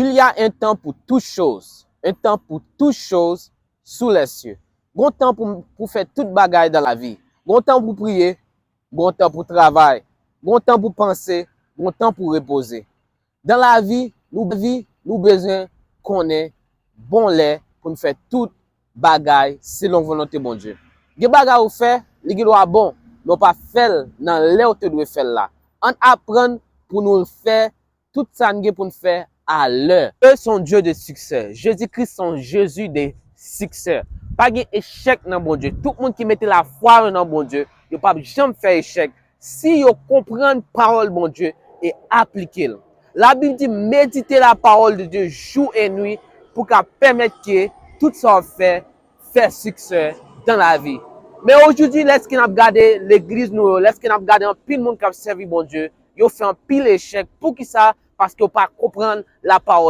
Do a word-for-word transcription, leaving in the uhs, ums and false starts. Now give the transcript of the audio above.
Il y a un temps pour toutes choses, un temps pour toutes choses sous les cieux. Gon tan pou, pou fè tout bagay dans la vie. Gon tan pou priye, gon tan pou travay, gon tan pou panse, gon tan pou repoze. Dans la vie, nou, vi, nou bezwen konnen bon lè pou n fè tout bagay selon volonte Bondye. Gen bagay ou fè, li gen dwa bon, men w pa fè l nan lè w te dwe fè l la. Ann aprann pou nou fè tout sa n gen pou n fè a lè. Dieu son Dieu de succès. Jezi Kris son Jezi de siksè. Pa gen echèk nan Bondye. Tout moun ki mete lafwa yo nan Bondye, yo p ap janm fè echèk si yo konprann pawòl Bondye e aplike l. Labib di, méditez la parole de Dieu jour et nuit pou ka pèmèt ke tout sa w ap fè, fè siksè dans la vie. Men ojodi, lèske n ap gade legliz nou yo, lèske n ap gade anpil moun k ap sèvi Bondye, yo fè anpil echèk. Poukisa? Paske yo pa konprann lapawòl.